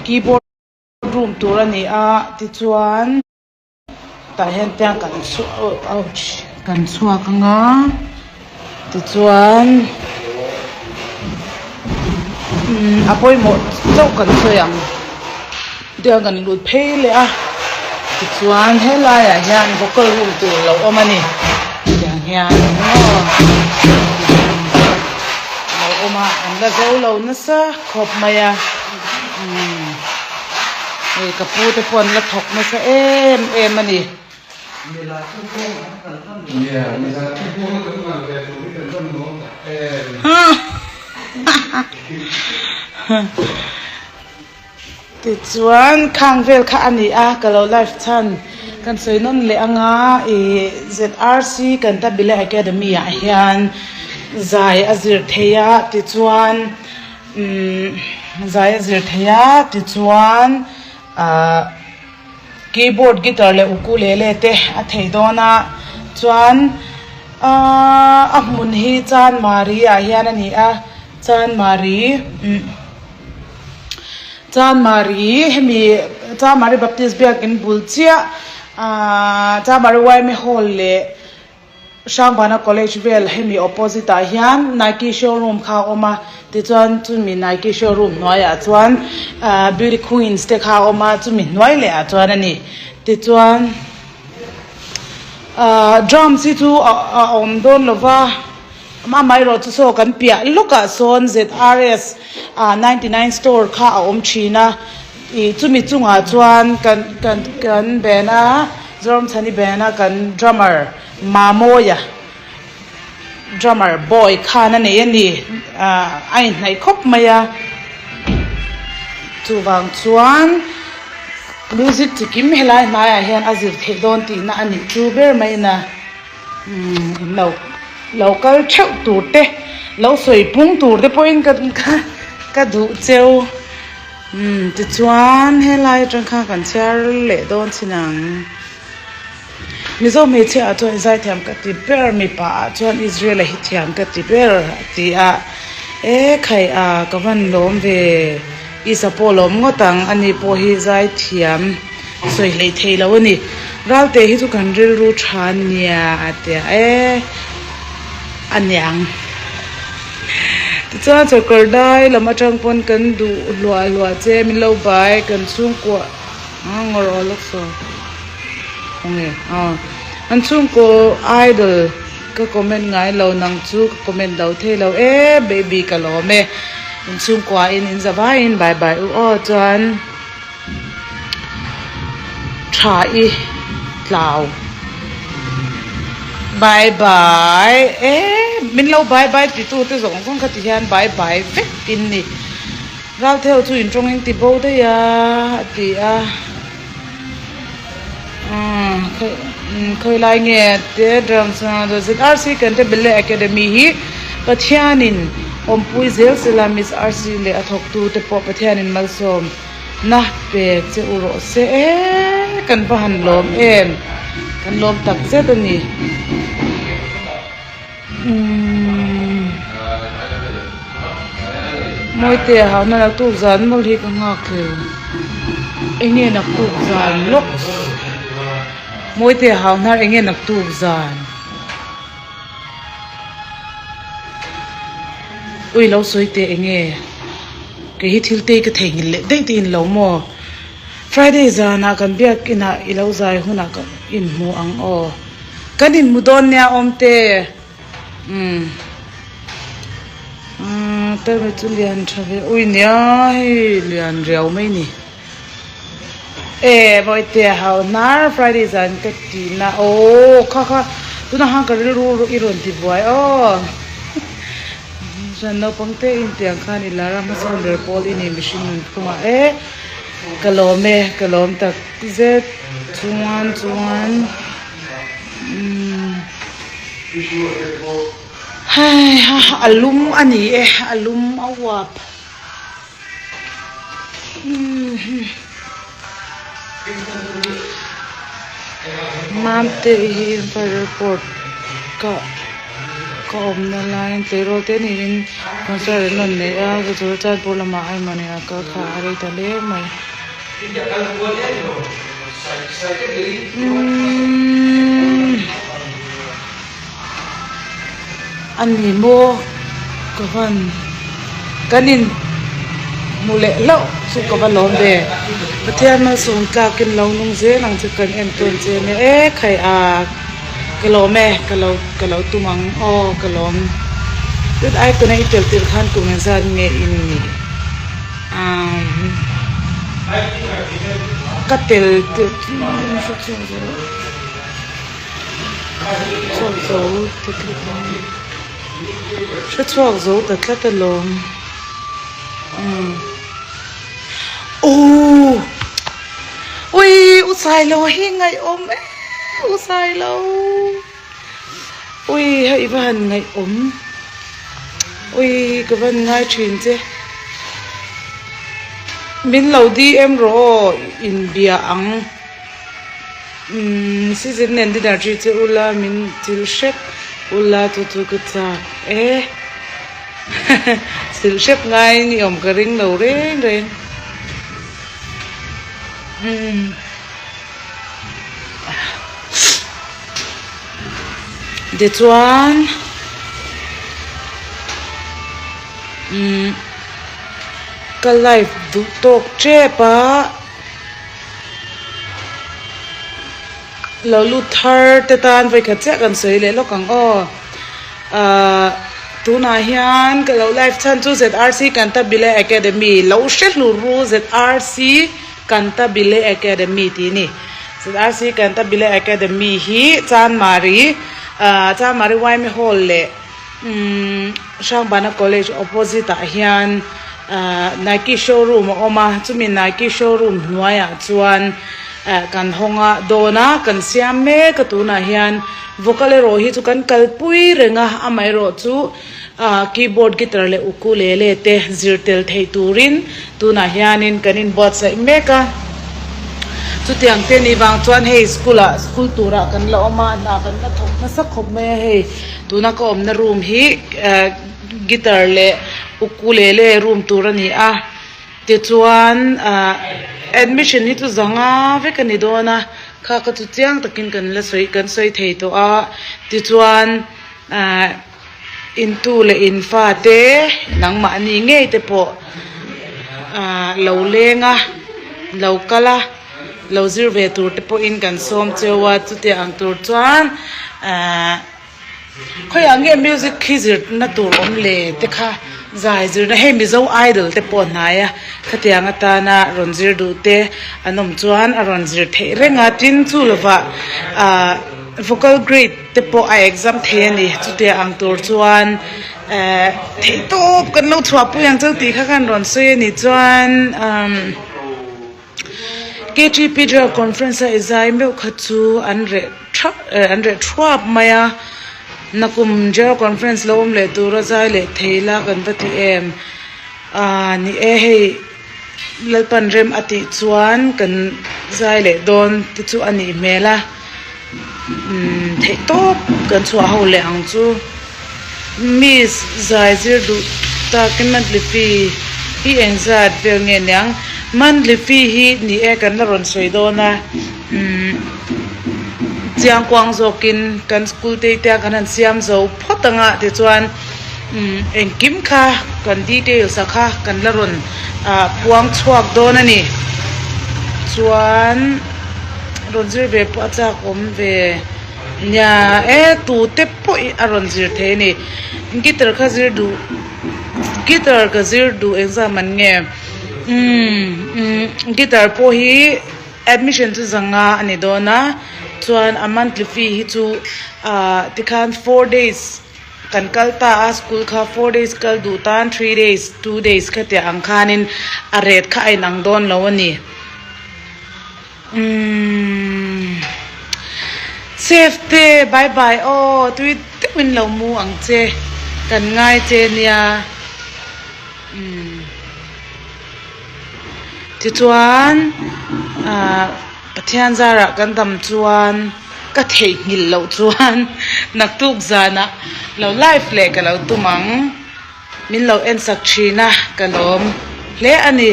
keyboard room tur a ni a tichuan tah hian tiang kan ouch kan chhuak anga tichuan umm a pawimawh chauh kan sawi ang tiang kan lut phei leh a tichuan helaiah hian vocal room tur a lo awm a ni tiang hian maw a lo awm a an la zo lo nasa khawp mai a umm hei ka pu te pawh an la thawk nasa em em a ni. Tichuan khang vel kha a ni a ka lo live chhan kan sawi nawn leh anga ih ZRC Cantabile Academy ah hian zai a zir thei a tichuan umm zai a zir thei a tichuan ahh. Keyboard, guitar leh ukulele te a thei dawn a, chuan aaa a hmun hi Chanmari ah hian a ni a, Chanmari umm Chanmari hemi Chanmari Baptist biakin bul chiah aaa Chanmari yma hall leh. Hrangbana College vel hemi opposite ah hian Nike showroom kha a awm a, tichuan chumi Nike showroom hnuaiah chuan ahh Beauty Queens te kha a awm a, chumi hnuai leh ah chuan a ni. Tichuan ahh drums hi chu a awm dawn lo va, amaherawh chu saw kan piah lawkah sawn ZRS ah 99 store kha a awm thin a, ih chumi chungah chuan kan kan kan band a Zoramchhani band a kan drummer. Mamawia drummer boy khan a nei a ni ah a inhnaih khawp mai a chuvang chuan music chi kim helai hnaiah hian a zir theih dawn tihna a nih chu ber mai na umm in lo lo kal theuh tur te lo sawi pung tur te pawhin ka ka duh cheu umm tichuan helai atang khan kan chhiar leh dawn chin ang. Mizo hmeichhia ah chuan zaithiam ka ti ber, mipa ah chuan Israel a hi thiam ka ti ber a ti a, e khai a ka van lawm ve, Isa pawh lawm ngawt ang, ani pawh hi zaithiam sawi hleih thei lo a ni, Ralte hi chu kan rilru tha nia a ti a, e a niang. Tichuan sawrkar dai lam atang pawn kan duh hluah hluah che min lo bai kan chhungkua. Ngawr aw lawk saw khawnge aw an chhungkaw idol ka comment ngai lo nang chu ka comment lo thei lo e baby ka lawm e in chhungkua in in za vaiin bye bye u aw chuan tha i tlau bye bye e min lo bye bye ti tu te zawng zawng kha ti hian bye bye vek in ni. Raltheu chu in tawng in ti bo daih a a ti a umm khawi lai nge te drums ZRC Cantabile Academy hi Pathianin awmpui zel sela Miss RC leh a thawktu te pawh Pathianin malsawm na pe che u rawh se e kan va han lawm em kan lawm tak zet a ni. Mawite a hau na naktuk zan mawlh hi ka nghak hlel enge naktuk zan lawk Mawite a hau hnar enge naktuk zan ui lo sawi teh enge kei hi thil te ka theihnghilh leh daih te in lo maw Friday zanah kan biak inah i lo zai hunah ka inhmu ang aw. Kan inhmu dawn nia awmte umm umm tawlhmi chu lian tha ve ui nia hei lian riau mai ni e bawihte a hau hnar Friday zan ka tihna aw kha kha tunah khan ka rilru i rawn ti buai aw chuan naupang te intiang khan i lar a hmasawn ber pawl i ni mihring nun phungah e ka lawm e ka lawm tak zet chuan chuan. Hei ha a lum a ni e a lum a uap Mamte hi report ka. Ka awmna laiin tleirawl te niin concert an rawn nei a, ka chu Chandpur lamah a inmawni a kal kha a rei ta hle mai. Umm a ni maw ka van kan in hmu leh hlauh chu ka va lawm ve Pathian malsawm tlakin lo nung zel ang che kan en tawn che ania e khai a. Ka lawm e, ka lo ka lo tum ang aw ka lawm. Tut ai tuna i tel tir khan kum engzat nge in nih umm ka tel tir chhuak zo chhuak zo ta tlat a hre chhuak zo ta tlat alawm umm aww ui u Sailo hi ngaihawm em. U Sailo Ui hei i va han ngaihawm Ui ka van ngai thin che Min lo DM rawh aw inbia ang Umm season nen dinner chi che ula min chil hrep ula chu chu ka chak e Chil hrep ngai ni awm ka ring lo reng reng Umm. Tichuan umm ka live duh tawk tep a lo lut thar te tan vawikhat chiah kan sawi leh lawk ang aw ahh tunah hian ka lo live chhan chu ZRC Cantabile Academy lo hre hlur ru ZRC. Cantabile Academy tih a ni. ZRC Cantabile Academy hi Chanmari Chanmari Yma Hall leh Hrangbana College opposite ah hian Nike showroom a awm a, chumi Nike showroom hnuaiah chuan kan hawng a dawn a, kan siam mek a tunah hian vocal erawh hi chu kan kalpui reng a, amaherawh chu. A keyboard, guitar leh ukulele te zir tel theih turin tunah hianin kan inbuatsaih mek a. Chutiang te nih vang chuan hei school ah school turah kan la awm a, hna kan la thawk nasa khawp mai a hei. Tuna ka awmna room hi guitar leh ukulele room tur a ni a. Tichuan admission hi chu zanga vek a ni dawn a, kha kha chu chiang takin kan la sawi kan sawi thei tawh a. Tichuan ahh. Intu leh infa te nangmahni ngei te pawh ahh lo leng a, lo kal a, lo zir ve tur te pawhin kan sawm cheu a, chutia ang tur chuan ahh khawiah nge music khi zirna tur awm le te kha zai zirna hei Mizo Idol te pawh hnai a, khatiang atana rawn zir duh te an awm chuan a rawn zir theih reng a, tin chu lovah ahh vocal grade. Te pawh a exam thei a ni. Chutia ang tur chuan eh theih tawp kan lo chhuahpui ang cheu tih kha khan rawn sawi a ni. Chuan umm KTP General Conference a i zai meuh kha chu an reh thap eh an reh thuap mai a. Nakum General Conference lo awm leh tura zai leh thei la kan va ti em. Aaa ni e hei Lalpan rem a tih chuan kan zai leh dawn te chu a nih hmel a. Umm theih tawp kan chhuah ho leh ang chu miss zai zir duh takin monthly fee hi engzat vel nge niang monthly fee hi ni e kan la rawn sawi dawn a umm chiang kuang zawkin kan school te te a kan han siam zo phawt ang a tichuan umm engkim kha kan details a kha kan la rawn ah puang chhuak dawn a ni chuan. Rawn zir ve pawh a chak awm ve nia e tute pawh hi a rawn zir thei a ni guitar kha zir duh guitar ka zir duh engzam an nge umm guitar pawh hi admission chu zanga a ni dawn a chuan a monthly fee hi chu ah tikhan four days kan kal ta a school kha four days kal duh tan three days two days khatiang ang khanin a rate kha a inang dawn lo a ni. Umm Chef te bye bye aw tui deuhin lo mu ang che kan ngai che nia umm tichuan ah Pathian zarah kan dam chuan. Ka theihnghilh loh chuan naktuk zanah lo live leh ka lo tum ang. Min lo en sak thin a, ka lawm hle a ni.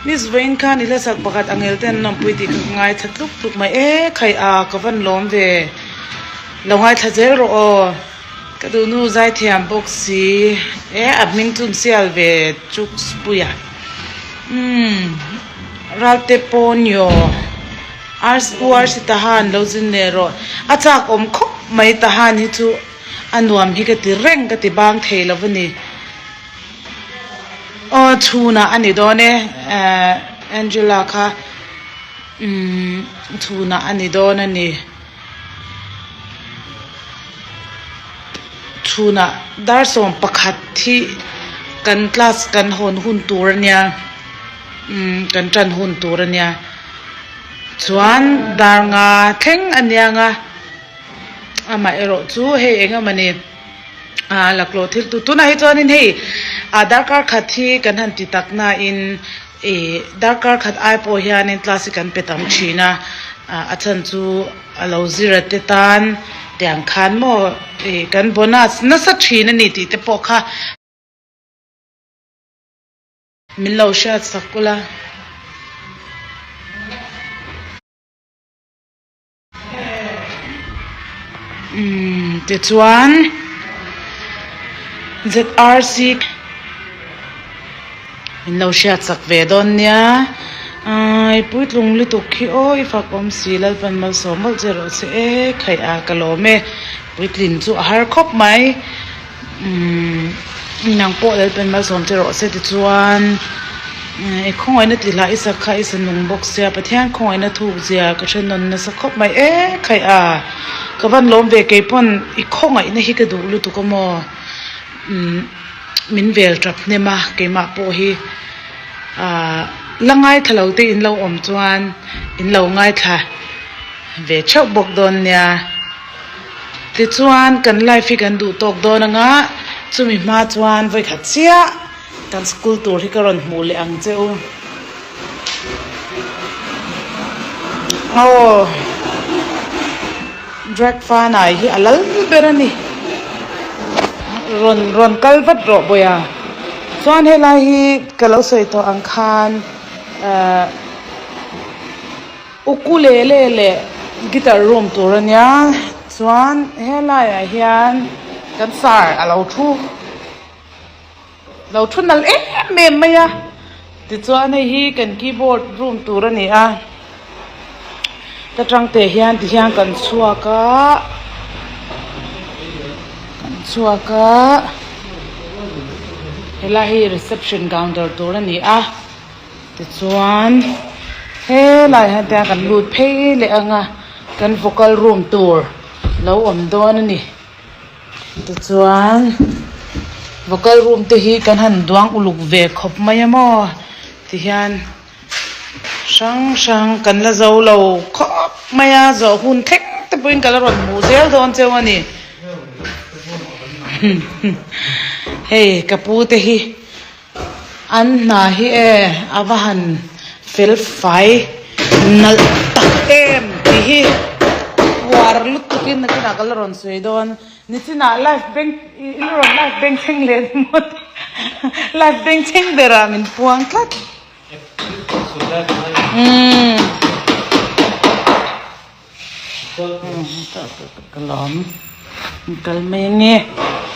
Miss vawiin khan i hlasak pakhat ang el ten an awmpui tih kha ka ngaithla tluk tluk mai e, khai a ka van lawm ve. Lo ngaithla zel rawh aw. Ka duhnu zaithiam bawk si e, a hming chu sial ve chuks puia. Umm Ralte Pawnio Rs U Rc Tahan lo zin leh rawh. A chak awm khawp mai Tahan hi chu a nuam hi ka ti reng ka ti bang thei lo a ni. Aw chhunah a ni dawn e Angela kha umm chhunah a ni dawn a ni. Chhunah dar 11 hi kan class kan hawn hun tur a nia umm kan tan hun tur a nia chuan dar nga thleng a nia nga amah erawh chu hei eng emaw ni ah laklawh thil tu tunah hi chuanin hei ah darkar khat hi kan han ti tak nain. Ih darkar khat ai pawh hianin class hi kan pe tam thin a, a chhan chu a lo zir a te tan tiang khan maw ih kan bonus nasa thin a ni tih te pawh kha min lo hriat sak ula. Umm tichuan ZRC min lo hriat chak ve dawn nia aii puitlung lutuk khi aw i fak awm si Lalpan malsawm mawlh che rawh se e khaih a ka lawm e puitlin chu a har khawp mai. Umm nang pawh Lalpan malsawm che rawh se tichuan i khawngaihna ti hlah i sak kha i sa nung bawk sia Pathian khawngaihna thuk zia ka hre nawn nasa khawp mai e khaih a ka van lawm ve kei pawn i khawngaihna hi ka duh lutuk a maw umm min vel tap hnem a keimah pawh hi ah la ngaithla lo te in lo awm chuan in lo ngaithla ve theuh bawk dawn nia. Tichuan kan life hi kan duh tawk dawn anga chumi hma chuan vawikhat chiah kan school tur hi ka rawn hmuh leh ang che u. Aw drag fanai hi a lal ber a ni. Rawn rawn kal vat rawh bawiha. Chuan helai hi ka lo sawi tawh ang khan ahh. Ukulele leh guitar room tur a nia chuan helaiah hian kan sar a lo thu lo thu nalh em em mai a tichuan hei hi kan keyboard room tur a ni a ta tang te hian ti hian kan chhuak a kan chhuak a helai hi reception counter tur a ni a. Tichuan helai hian te kan lut phei leh ang a kan vocal room tur lo awm dawn a ni tichuan vocal room te hi kan han duang uluk ve khawp mai a maw tihian hrang hrang kan la zo lo khawp mai a zawh hun thleng te pawhin ka la rawn hmuh zel dawn cheu a ni hei ka pu te hi. An hna hi e a va han fel fai nalh tak em tih hi uar lutuk in nakinah ka la rawn sawi dawn nichinah live beng i la rawn live beng thleng leh maw live beng thleng berah min puang tlat umm. Ka lawm kal mai ange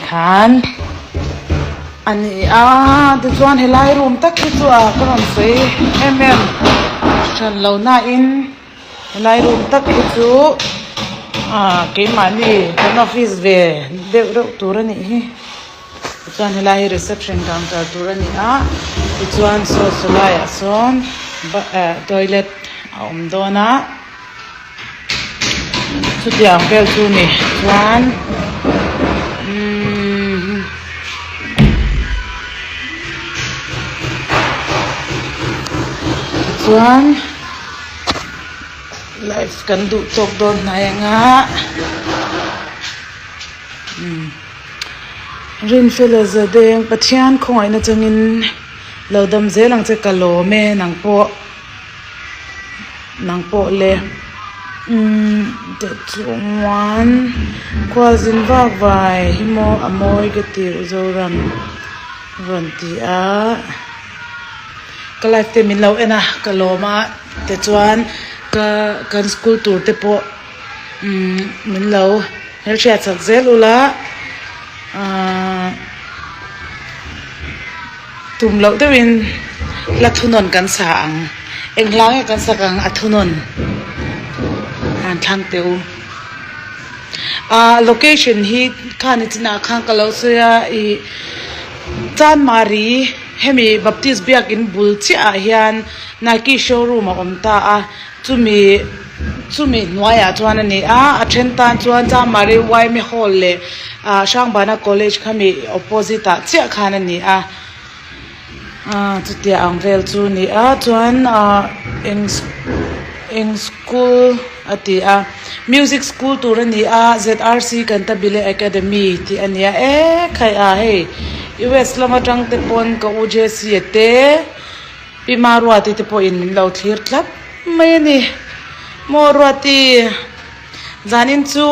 khan a ni a tichuan helai room tak hi chu a ka rawn sawi em em hran lo nain helai room tak hi chu ah keimahni kan office ve deuh reuh tur a nih hi tichuan helai hi reception counter tur a ni a tichuan saw saw laiah sawn toilet a awm dawn a. Chutiang vel chu ni chuan umm tichuan live kan duh tawk dawn hnai anga umm Rinfela Zadeng Pathian khawngaihna changin lo dam zel ang che ka lawm e nang pawh. Nang pawh le. Umm tichuan khualzin vak vai hi maw a mawi ka ti u Zoram rawn ti a ka live te min lo en a ka lawm a tichuan ka kan school tur te pawh umm min lo hmelhriat chak zel ula ahh. Tum loh deuhin hla thunawn kan sa ang. Eng hla nge kan sak ang a thunawn han thlang teh u. Ahh location hi khan i chinah khan ka lo sawi a ih Chanmari hemi Baptist biakin bul chiah ah hian Nike showroom a awm ta a chumi chumi hnuaiah chuan a ni a a then tan chuan Chanmari Yma hall leh ah Hrangbana college khami opposite ah chiah khan a ni a ah chutia ang vel chu a ni a chuan ah eng eng school a ti a music school tur a ni a Z_R_C Cantabile Academy tih a ni a ekhai ah hei U_S lam atang te pawn ka u J_C a te. Pi Maruati te pawhin min lo thlir tlat mai a ni. Maw Ruati, zanin chu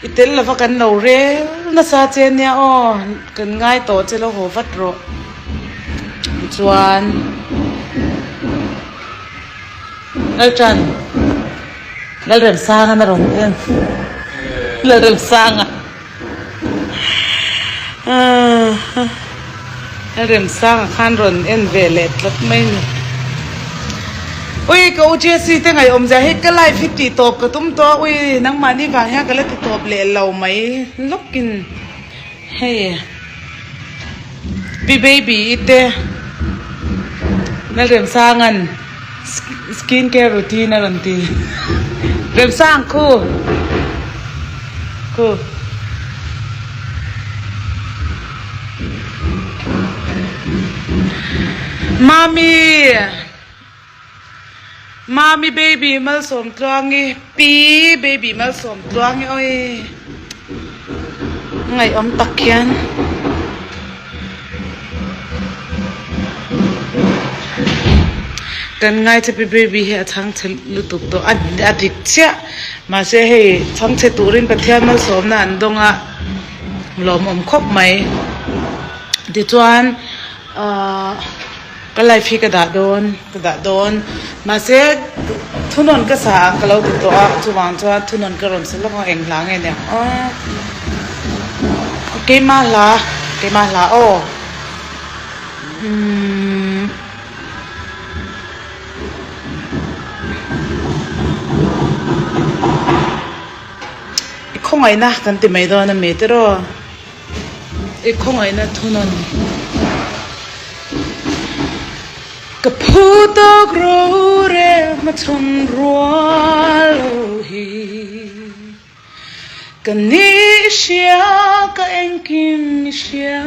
i tel lova kan lo rel nasa che nia aw, kan ngai tawh che lo haw vat rawh. Chuan Lalṭan, Lalremsanga na rawn en. Lalremsanga. A remsanga khan rawn en ve leh tlat mai ni. Ui ka u Jessie te ngaih awmzia hi ka live hi tih tawp ka tum tawh a ui nangmahni vang hian ka la ti tawp leh lo mai lawkin hei pi baby i te Lalremsanga'n skin care routine a rawn ti Remsang khu khu. Mami Mami baby Malsawmtluangi Pi baby Malsawmtluangi awii ngaihawm tak hian. Kan ngaithla pi baby hi a chhangchhe lutuk tawh a a dik chiah mahse hei chhangchhe turin Pathian malsawmna an dawng a lawmawm khawp mai tichuan ahh ka life hi ka dah dawn ka dah dawn mahse thunawn ka sa ang ka lo ti tawh a chuvang chuan thunawn ka rawn sa lawk a eng hla nge niang aw keimah hla keimah hla aw umm. I khawngaihna kan ti mai dawn a mi tiraw i khawngaihna thunawn ka phu tawk rorel hmachhawn rual lo hi. Ka ni i hria, ka engkim i hria.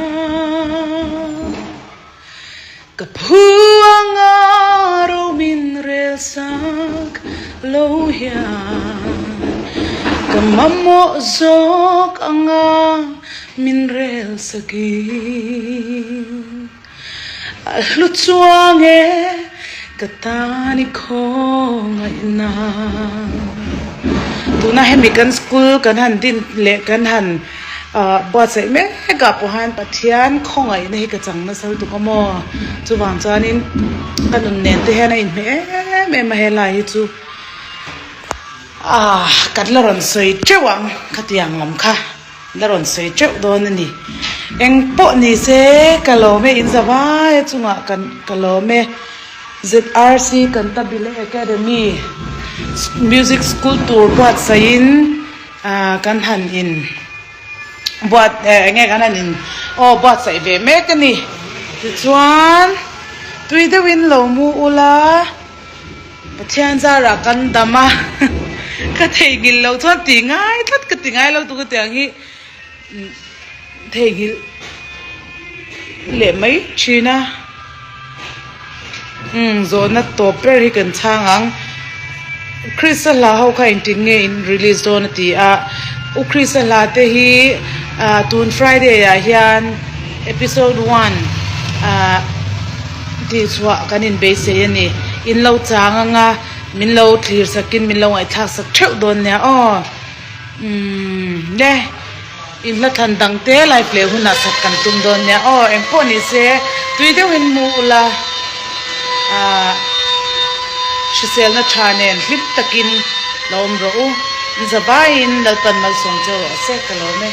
Ka phu anga ro min rel sak lo hian Ka mamawh zawk anga min rel sakin. A hlu chuang e ka tan i khawngaihna. Tuna hemi kan school kan han din leh kan han buatsaih mek ah pawh hian Pathian khawngaihna hi ka chang nasa lutuk a maw. Chuvang chuanin ka nun nen te hian a inhmeh em em a helai hi chu ah kan la rawn sawi teuh ang khatiang lam kha. La rawn sawi teuh dawn a ni. Eng pawh ni se ka lawm e in zavai a chungah kan ka lawm e. ZRC Cantabile Academy Music School tur buatsaihin ah kan han in buat eh eng nge kan han in aw buatsaih ve mek a ni. Tichuan tui deuhin lo mu ula. Pathian zarah kan dam a, ka theihnghilh loh chuan ti ngai tlat ka ti ngai lo tuk a tiang hi theihnghilh leh mai thin a, umm zawhna tawp ber hi kan chhang ang, Krista hla ho kha engtin nge in release dawn a ti a, U Krista hla te hi ah tun Friday ah hian episode one ah. Tihchhuah kan inbeisei a ni. In lo chang anga. Min lo thlir sakin min lo ngaihthlak sak theuh dawn nia aw. Umm le in hla thlan dang te live leh hunah sak kan tum dawn nia aw. Engpawh ni se tui deuhin mu ula ah hriselna tha nen hlim takin lo awm rawh u. In zavaiin Lalpan malsawm che rawh se ka lawm e.